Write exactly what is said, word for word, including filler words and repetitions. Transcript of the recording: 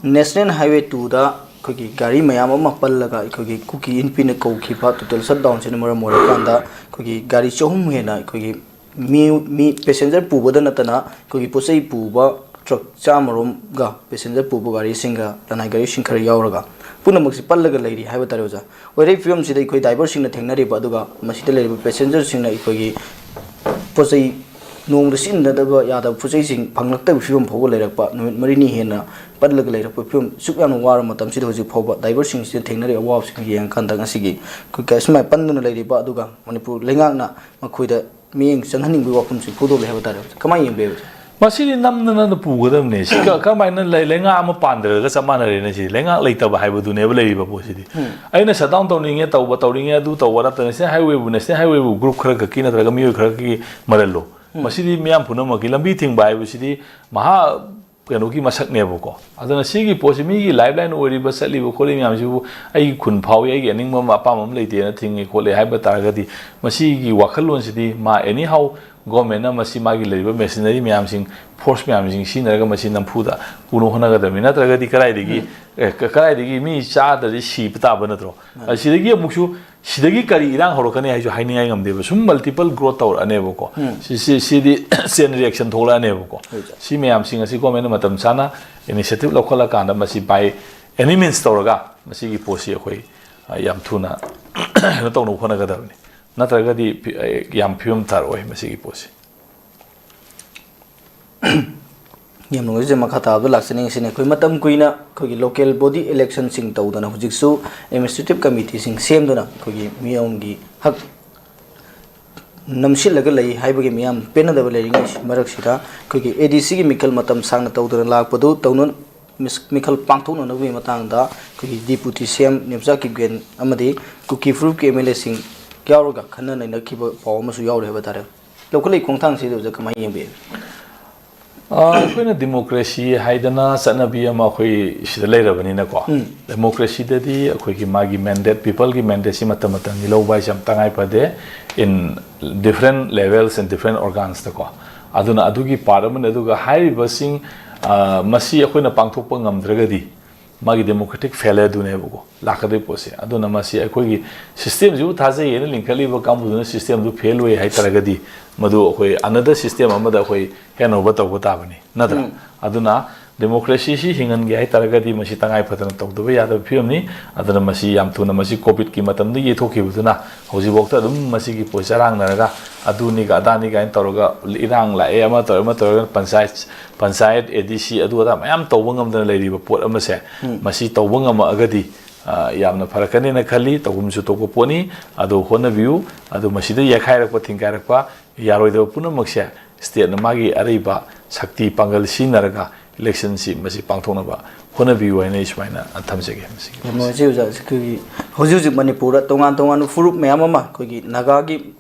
National Highway two ꯗ ꯑꯩꯈꯣꯏꯒꯤ ꯒꯥꯔꯤ ꯃꯌꯥꯝ ꯑꯃ ꯄꯜꯂꯒ ꯑꯩꯈꯣꯏꯒꯤ ꯀꯨꯀꯤ ꯏꯟꯐꯤꯅ ꯀꯧꯈꯤꯕ total shutdown ꯁꯤꯅ ꯃꯔꯝ ꯑꯣꯏꯔꯀꯥꯟꯗ ꯑꯩꯈꯣꯏꯒꯤ ꯒꯥꯔꯤ ꯆꯍꯨꯝ ꯍꯦꯟꯅ ꯑꯩꯈꯣꯏꯒꯤ ꯃꯤ ꯃꯤ passenger ꯄꯨꯕꯗ ꯅꯠꯇꯅ ꯑꯩꯈꯣꯏꯒꯤ ꯄꯣꯠ ꯆꯩ ꯄꯨꯕ truck ꯆꯥꯝꯃꯔꯣꯝꯒ passenger ꯄꯨꯕ ꯒꯥꯔꯤꯁꯤꯡꯒ ꯂꯅꯥꯏ ꯒꯥꯔꯤꯁꯤꯡ ꯈꯔ ꯌꯥꯎꯔꯒ ꯄꯨꯝꯅꯃꯛꯁꯤ ꯄꯜꯂꯒ ꯂꯩꯔꯤ ꯍꯥꯏꯕ ꯇꯥꯔꯦ ꯑꯣꯖꯥ꯫ ꯑꯣꯏꯔꯤꯕ ꯐꯤꯕꯝꯁꯤꯗ ꯑꯩꯈꯣꯏ driver ꯁꯤꯡꯅ ꯊꯦꯡꯅꯔꯤꯕ ꯑꯗꯨꯒ ꯃꯁꯤꯗ ꯂꯩꯔꯤꯕ passenger ꯁꯤꯡꯅ ꯑꯩꯈꯣꯏꯒꯤ ꯄꯣꯠ ꯆꯩ ꯅꯣꯡꯃꯗ ꯁꯤꯖꯤꯟꯅꯗꯕ ꯌꯥꯗꯕ ꯄꯣꯠ ꯆꯩꯁꯤꯡ ꯐꯪꯂꯛꯇꯕ ꯐꯤꯕꯝ ꯐꯥꯎꯕ ꯂꯩꯔꯛꯄ, ꯅꯨꯃꯤꯠ ꯃꯔꯤꯅꯤ ꯍꯦꯟꯅ ꯄꯠꯂꯒ ꯂꯩꯔꯛꯄ ꯐꯤꯕꯝ ꯑꯁꯨꯛ ꯌꯥꯝꯅ ꯋꯥꯔꯕ ꯃꯇꯝꯁꯤꯗ ꯍꯧꯖꯤꯛ ꯐꯥꯎꯕ driver ꯁꯤꯡꯁꯤꯅ ꯊꯦꯡꯅꯔꯤꯕ ꯑꯋꯥꯕꯁꯤꯡ ꯌꯦꯡꯉꯀꯥꯟꯗ ꯉꯁꯤꯒꯤ ꯑꯩꯈꯣꯏ ꯀ-, ꯁꯨꯃꯥꯏꯅ ꯄꯟꯗꯨꯅ ꯂꯩꯔꯤꯕ ꯑꯗꯨꯒ ꯃꯅꯤꯄꯨꯔ ꯂꯩꯉꯥꯛꯅ ꯃꯈꯣꯏꯗ ꯃꯤꯠꯌꯦꯡ ꯆꯪꯍꯟꯅꯤꯡꯕꯒꯤ ꯋꯥꯐꯝꯁꯤ ꯐꯣꯡꯗꯣꯛꯂꯦ ꯍꯥꯏꯕ ꯇꯥꯔꯦ꯫ ꯀꯃꯥꯏꯅ ꯌꯦꯡꯕꯤꯕꯁꯦ? ꯃꯁꯤꯗꯤ ꯅꯝꯗꯅ ꯄꯨꯒꯗꯕꯅꯦ꯫ ꯁꯤ ꯀ-, ꯀꯔꯝꯍꯥꯏꯅ ꯂꯩ-, ꯂꯩꯉꯥꯛ ꯑꯃ ꯄꯥꯟꯗ꯭ꯔꯒ ꯆꯞ ꯃꯥꯟꯅꯔꯦꯅꯦ꯫ ꯁꯤ ꯂꯩꯉꯥꯛ ꯂꯩꯇꯕ ꯍꯥꯏꯕꯗꯨꯅꯦꯕ ꯂꯩꯔꯤꯕ ꯄꯣꯠꯁꯤꯗꯤ꯫ ꯑꯩꯅ shutdown ꯇꯧꯅꯤꯡꯉꯦ, ꯇꯧꯕ ꯇꯧꯅꯤꯡꯉꯦ, ꯑꯗꯨ ꯇꯧꯕ ꯅꯠꯇꯅ national highway ꯕꯨ, national highway ꯕꯨ group ꯈꯔ ꯈꯛꯀꯤ ꯅꯠꯇ꯭ꯔꯒ ꯃꯤꯑꯣꯏ ꯈꯔꯒꯤ ꯃꯔꯜꯂꯣ? ꯃꯁꯤꯗꯤ ꯃꯤꯌꯥꯝ ꯄꯨꯝꯅꯃꯛꯀꯤ꯫ ꯂꯝꯕꯤ ꯊꯤꯡꯕ ꯍꯥꯏꯕꯁꯤꯗꯤ ꯃꯍꯥ ꯀꯩꯅꯣꯒꯤ ꯃꯁꯛꯅꯦꯕꯀꯣ꯫ ꯑꯗꯨꯅ ꯁꯤꯒꯤ ꯄꯣꯠꯁꯤ ꯃꯤꯒꯤ lifeline ꯑꯣꯏꯔꯤꯕ, ꯆꯠꯂꯤꯕ ꯈꯣꯠꯂꯤꯕ ꯃꯌꯥꯝꯁꯤꯕꯨ ꯑꯩꯒꯤ ꯈꯨꯟ ꯐꯥꯎꯏ, ꯑꯩꯒꯤ ꯑꯅꯤꯡꯕ ꯑꯃ, ꯑꯄꯥꯝꯕ ꯑꯃ ꯂꯩꯇꯦꯅ ꯊꯤꯡꯉꯦ ꯈꯣꯠꯂꯦ ꯍꯥꯏꯕ ꯇꯥꯔꯒꯗꯤ, ꯃꯁꯤꯒꯤ ꯋꯥꯈꯜꯂꯣꯟꯁꯤꯗꯤ ꯃꯥ anyhow government ꯅ ꯃꯁꯤ ꯃꯥꯒꯤ ꯂꯩꯔꯤꯕ machinery ꯃꯌꯥꯝꯁꯤꯡ, force ꯃꯌꯥꯝꯁꯤꯡ ꯁꯤꯖꯤꯟꯅꯔꯒ ꯃꯁꯤ ꯅꯝꯐꯨꯗ ꯄꯨꯅ ꯍꯣꯠꯅꯒꯗꯕꯅꯤ꯫ ꯅꯠꯇ꯭ꯔꯒꯗꯤ ꯀꯗꯥꯏꯗꯒꯤ, ꯑꯦ, ꯀ-, ꯀꯗꯥꯏꯗꯒꯤ ꯃꯤ ꯆꯥꯗ꯭ꯔꯗꯤ ꯁꯤꯕ ꯇꯥꯕ ꯅꯠꯇ꯭ꯔꯣ? ꯑꯁꯤꯗꯒꯤ ꯑꯃꯨꯛꯁꯨ, ꯁꯤꯗꯒꯤ ꯀꯔꯤ ꯏꯔꯥꯡ ꯍꯧꯔꯛꯀꯅꯤ ꯍꯥꯏꯁꯨ ꯍꯥꯏꯅꯤꯡꯉꯥꯏ ꯉꯝꯗꯦꯕ꯫ ꯁꯨꯝ multiple growth ꯇꯧꯔꯛꯑꯅꯦꯕꯀꯣ꯫ ꯁꯤ, ꯁꯤ, ꯁꯤꯗꯤ chain reaction ꯊꯣꯛꯂꯛꯑꯅꯦꯕꯀꯣ꯫ ꯁꯤ ꯃꯌꯥꯝꯁꯤꯡ ꯑꯁꯤ government ꯅ ꯃꯇꯝ ꯆꯥꯅ initiative ꯂꯧꯈꯠꯂꯀꯥꯟꯗ ꯃꯁꯤ by any means ꯇꯧꯔꯒ ꯃꯁꯤꯒꯤ ꯄꯣꯠꯁꯤ ꯑꯩꯈꯣꯏ, ꯑ, ꯌꯥꯝ ꯊꯨꯅ ꯀꯩꯅꯣ ꯇꯧꯅꯕ ꯍꯣꯠꯅꯒꯗꯕꯅꯤ꯫ ꯅꯠꯇ꯭ꯔꯒꯗꯤ ꯐꯤ-, ꯑ, ꯌꯥꯝ ꯐꯤꯕꯝ ꯇꯥꯔꯛꯑꯣꯏ ꯃꯁꯤꯒꯤ ꯄꯣꯠꯁꯤ꯫ ꯌꯥꯝ ꯅꯨꯡꯉꯥꯏꯖꯩ꯫ ꯃꯈꯥ ꯇꯥꯕꯗ ꯂꯥꯛꯆꯅꯤꯡꯉꯤꯁꯤꯅ ꯑꯩꯈꯣꯏ ꯃꯇꯝ ꯀꯨꯏꯅ ꯑꯩꯈꯣꯏꯒꯤ local body election ꯁꯤꯡ ꯇꯧꯗꯅ ꯍꯧꯖꯤꯛꯁꯨ administrative committee ꯁꯤꯡ ꯁꯦꯝꯗꯨꯅ ꯑꯩꯈꯣꯏꯒꯤ ꯃꯤꯌꯥꯝꯒꯤ ꯍꯛ ꯅꯝꯁꯤꯜꯂꯒ ꯂꯩ ꯍꯥꯏꯕꯒꯤ ꯃꯤꯌꯥꯝ ꯄꯦꯟꯅꯗꯕ ꯂꯩꯔꯤꯉꯩ ꯃꯔꯛꯁꯤꯗ ꯑꯩꯈꯣꯏꯒꯤ A D C ꯒꯤ ꯃꯤꯈꯜ ꯃꯇꯝ ꯁꯥꯡꯅ ꯇꯧꯗꯅ ꯂꯥꯛꯄꯗꯨ ꯇꯧꯅ-, ꯃꯤꯁ-, ꯃꯤꯈꯜ ꯄꯥꯡꯊꯣꯛꯅꯅꯕꯒꯤ ꯃꯇꯥꯡꯗ ꯑꯩꯈꯣꯏꯒꯤ deputy C M Nemcha Kipgen ꯑꯃꯗꯤ ꯀꯨꯀꯤ ꯐꯨꯔꯨꯞꯀꯤ M L A ꯁꯤꯡ ꯌꯥꯎꯔꯒ ꯈꯟꯅ ꯅꯩꯅꯈꯤꯕ ꯄꯥꯎ ꯑꯃꯁꯨ ꯌꯥꯎꯔꯤ ꯍꯥꯏꯕ ꯇꯥꯔꯦ꯫ ꯂꯧꯈꯠꯂꯛꯏ ꯈꯣꯡꯊꯥꯡꯁꯤꯗ ꯑꯣꯖꯥ ꯀꯃꯥꯏꯅ ꯌꯦꯡꯕꯤꯔꯤ? ꯑ, ꯑꯩꯈꯣꯏꯅ democracy ꯍꯥꯏꯗꯅ ꯆꯠꯅꯕꯤ ꯑꯃ ꯑꯩꯈꯣꯏ ꯁꯤꯗ ꯂꯩꯔꯕꯅꯤꯅꯀꯣ꯫ Democracy ꯗꯗꯤ ꯑꯩꯈꯣꯏꯒꯤ ꯃꯥꯒꯤ mandate, people ꯒꯤ mandate ꯁꯤ ꯃꯇꯝ ꯃꯇꯝꯒꯤ ꯂꯧꯕ ꯍꯥꯏꯁꯦ ꯌꯥꯝ ꯇꯉꯥꯏ ꯐꯗꯦ, in different levels and different organs ꯇꯀꯣ꯫ ꯑꯗꯨꯅ ꯑꯗꯨꯒꯤ part ꯑꯃꯅꯤ꯫ ꯑꯗꯨꯒ ꯍꯥꯏꯔꯤꯕꯁꯤꯡ, ꯑ, ꯃꯁꯤ ꯑꯩꯈꯣꯏꯅ ꯄꯥꯡꯊꯣꯛꯄ ꯉꯝꯗ꯭ꯔꯒꯗꯤ ꯃꯥꯒꯤ democratic failure ꯗꯨꯅꯦꯕꯀꯣ ꯂꯥꯛꯀꯗꯣꯏ ꯄꯣꯠꯁꯦ꯫ ꯑꯗꯨꯅ ꯃꯁꯤ ꯑꯩꯈꯣꯏꯒꯤ system ꯁꯤꯕꯨ ꯊꯥꯖꯩꯌꯦꯅ ꯂꯤꯡꯈꯠꯂꯤꯕ ꯀꯥꯡꯕꯨꯗꯨꯅ system ꯗꯨ fail ꯑꯣꯏ ꯍꯥꯏꯇꯥꯔꯒꯗꯤ, ꯃꯗꯨ ꯑꯩꯈꯣꯏ another system ꯑꯃꯗ ꯑꯩꯈꯣꯏ handover ꯇꯧꯕ ꯇꯥꯕꯅꯤ, ꯅꯠꯇ꯭ꯔꯥ? ꯎꯝ꯫ ꯑꯗꯨꯅ democracy ꯁꯤ ꯍꯤꯡꯍꯟꯒꯦ ꯍꯥꯏꯇꯥꯔꯒꯗꯤ ꯃꯁꯤ ꯇꯉꯥꯏ ꯐꯗꯅ ꯇꯧꯗꯕ ꯌꯥꯗꯕ ꯐꯤꯕꯝꯅꯤ꯫ ꯑꯗꯨꯅ ꯃꯁꯤ ꯌꯥꯝ ꯊꯨꯅ, ꯃꯁꯤ COVID ꯀꯤ ꯃꯇꯝꯗ ꯌꯩꯊꯣꯛꯈꯤꯕꯗꯨꯅ ꯍꯧꯖꯤꯛꯐꯥꯎꯗ ꯑꯗꯨꯝ ꯃꯁꯤꯒꯤ ꯄꯣꯠ ꯆꯔꯥꯡꯅꯔꯒ, ꯑꯗꯨꯅꯤꯒ ꯑꯗꯥꯅꯤꯒ ꯍꯥꯏꯅ ꯇꯧꯔꯒ, ꯏꯔꯥꯡ ꯂꯥꯛꯑꯦ, ꯑꯃ ꯇꯧꯔꯦ, ꯑꯃ ꯇꯧꯔꯒ, ꯄꯟꯆꯥꯌꯠ, ꯄꯟꯆꯥꯌꯠ, ADC, ꯑꯗꯨ ꯑꯗꯥ ꯃꯌꯥꯝ ꯇꯧꯕ ꯉꯝꯗꯅ ꯂꯩꯔꯤꯕ ꯄꯣꯠ ꯑꯃꯁꯦ, ꯎꯝ꯫ ꯃꯁꯤ ꯇꯧꯕ ꯉꯝꯃꯛꯑꯒꯗꯤ, ꯑ, ꯌꯥꯝꯅ ꯐꯔꯛꯀꯅꯤꯅ ꯈꯜꯂꯤ꯫ ꯇꯧꯐꯝꯁꯨ ꯊꯣꯛꯄ ꯄꯣꯠꯅꯤ꯫ ꯑꯗꯨ ꯍꯣꯠꯅꯕꯤꯌꯨ꯫ ꯑꯗꯨ ꯃꯁꯤꯗ ꯌꯩꯈꯥꯏꯔꯛꯄ, ꯊꯤꯡꯒꯥꯏꯔꯛꯄ ꯌꯥꯔꯣꯏꯗꯕ ꯄꯨꯝꯅꯃꯛꯁꯦ state ꯅ ꯃꯥꯒꯤ ꯑꯔꯩꯕ ꯁꯛꯇꯤ ꯄꯥꯡꯒꯜ ꯁꯤꯖꯤꯟꯅꯔꯒ election ꯁꯤ ꯃꯁꯤ ꯄꯥꯡꯊꯣꯛꯅꯕ ꯍꯣꯠꯅꯕꯤꯌꯨ ꯍꯥꯏꯅ ꯑꯩ ꯁꯨꯃꯥꯏꯅ ꯊꯝꯖꯒꯦ꯫ ꯃꯁꯤꯒꯤ ꯌꯥꯝ ꯅꯨꯡꯉꯥꯏꯖꯩ ꯑꯣꯖꯥ꯫ ꯑꯩꯈꯣꯏꯒꯤ ꯍꯧꯖꯤꯛ ꯍꯧꯖꯤꯛ ꯃꯅꯤꯄꯨꯔꯗ ꯇꯣꯉꯥꯟ ꯇꯣꯉꯥꯟꯕ ꯐꯨꯔꯨꯞ ꯃꯌꯥꯝ ꯑꯃ, ꯑꯩꯈꯣꯏꯒꯤ ꯅꯥꯒꯥꯒꯤ